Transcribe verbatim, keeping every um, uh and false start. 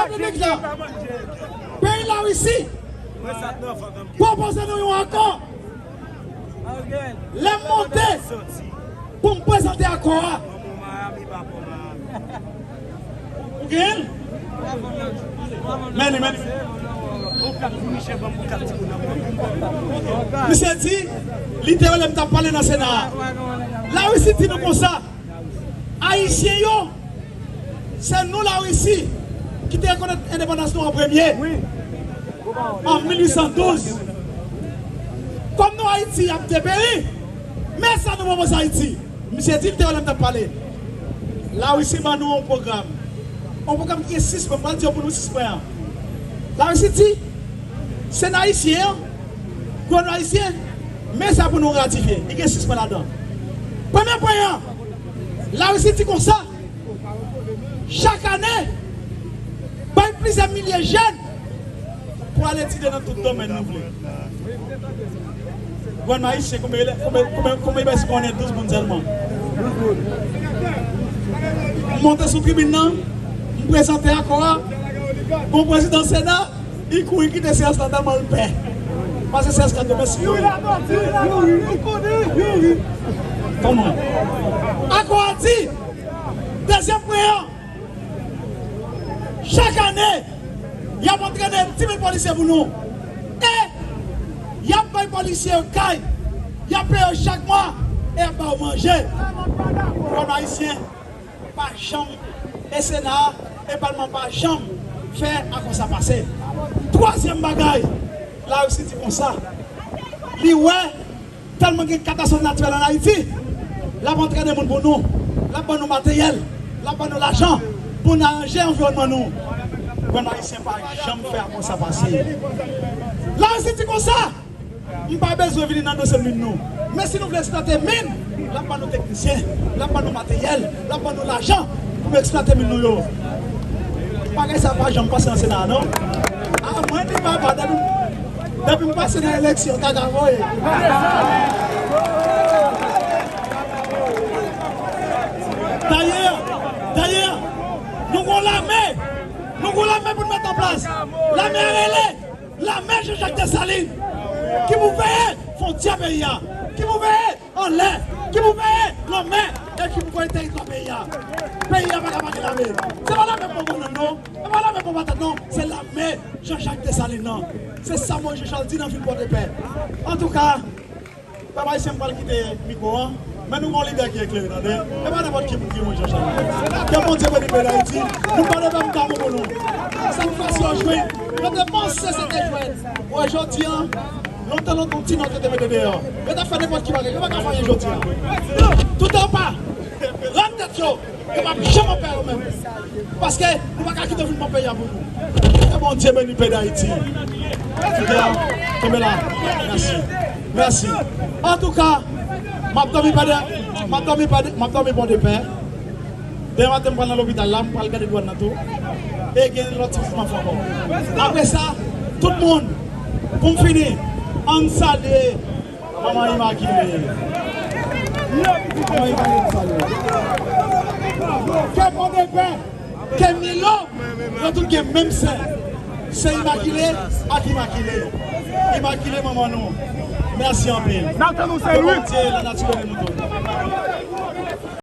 Repiblik la, peyi Larisi pwopoze nou yon akò. Lè m monte pou m prezante akò a, ou gen l? Men li, men li. Misye di, li te rele m t ap pale nan Sena a. Larisi di nou konsa, Ayisyen yo, se nou Larisi ki te rekonèt endepandans nou an premye, an mil uit san douz. Kòm nou Ayiti ap deperi, men sa nou pwopoze Ayiti. Misye di l te wè lè m t ap pale. Larisi ban nou yon pwogram. Yon pwogram ki gen sis pwen, m pral di yo pou nou sis pwen an. Larisi di, Sena ayisyen an, gouvènman ayisyen, men sa pou nou ratifye. Li gen sis pwen ladan. Premye pwen an, Larisi di konsa, chak ane, bay plizyè milye jèn pou al etidye nan tout domèn nou vle. Gouvernement ayisyen, konbyen, konbyen, konbyen, konbyen pèsonn konnen? Douz moun sèlman. M monte sou tribin nan, m prezante akò a, gon prezidan Sena, li kouri kite seyans la tèlman l pè. Pase seyans la tou, mèsi. Tann mwen. Akò a di, dezyèm pwen an, chak ane, y ap antrene dis mil polisye pou nou. E y ap bay polisye yo kay, y ap peye yo chak mwa, e y ap ba yo manje. Pèp ayisyen pa janm, e Sena a, e Palman pa janm fè akò sa pase. Twazyèm bagay, Larisi di konsa, li wè tèlman gen katastwòf natirèl ann Ayiti, l ap antrene moun pou nou, l ap ban nou materyèl, l ap ban nou lajan pou n aranje anviwònman nou. Gouvernement ayisyen pa janm fè akò sa pase. Larisi di konsa, m pa bezwen vini nan dosye min nou. Men si nou vle eksplwate min, l ap ban nou teknisyen, l ap ban nou materyèl, l ap ban nou lajan pou nou eksplwate min nou yo. Bagay sa pa janm pase nan Sena a, non. A, mwen di papa, depi, depi m pase nan eleksyon, kaka voye. Dayè, dayè, nou gon lame, nou gon lame pou n met an plas. Lame a rele, lame Jean-Jacques Dessalines, ki pou veye fwontyè peyi a, ki pou veye anlè, ki pou veye lanmè, e ki pou veye teritwa peyi a. Peyi a pa ka pa gen lame. Se pa lame pou bon nonm non, se pa lame pou patat non, se lame Jean-Jacques Dessalines nan. Se sa Moïse Jean Charles di nan vil Pòdepè. Antouka, pèp ayisyen, m pral kite mikwo an, men nou gon lidè ki eklere, tande. E pa nenpòt ki moun ki Moïse Jean Charles. Ke Bondye beni peyi Dayiti. Moun Pòdepè, m damou pou nou. Sa k fè si yo jwenn, yo te panse se te jwenn. Wè, jodi an, lontan, lontan, ti nòt yo te mete deyò. Yo t ap fè nenpòt ki bagay. Yo pa ka fè anyen jodi an. Toutan pa, rann tèt yo, yo p ap janm anpè yo menm. Paske nou pa ka kite yo vin pran peyi a pou nou. Ke Bondye beni peyi Dayiti. Fidèl, kenbe la. Mèsi. Mèsi. Antouka, m ap dòmi pa de, m ap dòmi pa de, m ap dòmi Pòdepè. Demen maten, m pral nan lopital la, m pral gade dwàn nan tou. E gen lòt ti mouvman fè ankò. Apre sa, tout moun, pou m fini, ann salye Manman Imakile. Manman Imakile, m salye w. Ke Pòdepè, ke Milo, yo tout gen menm sè. Se Imakile ak Imakile. Imakile, manman nou. Mèsi anpil. N ap tann ou Sen Lwi. Ke Bondye, lanati beni nou tout.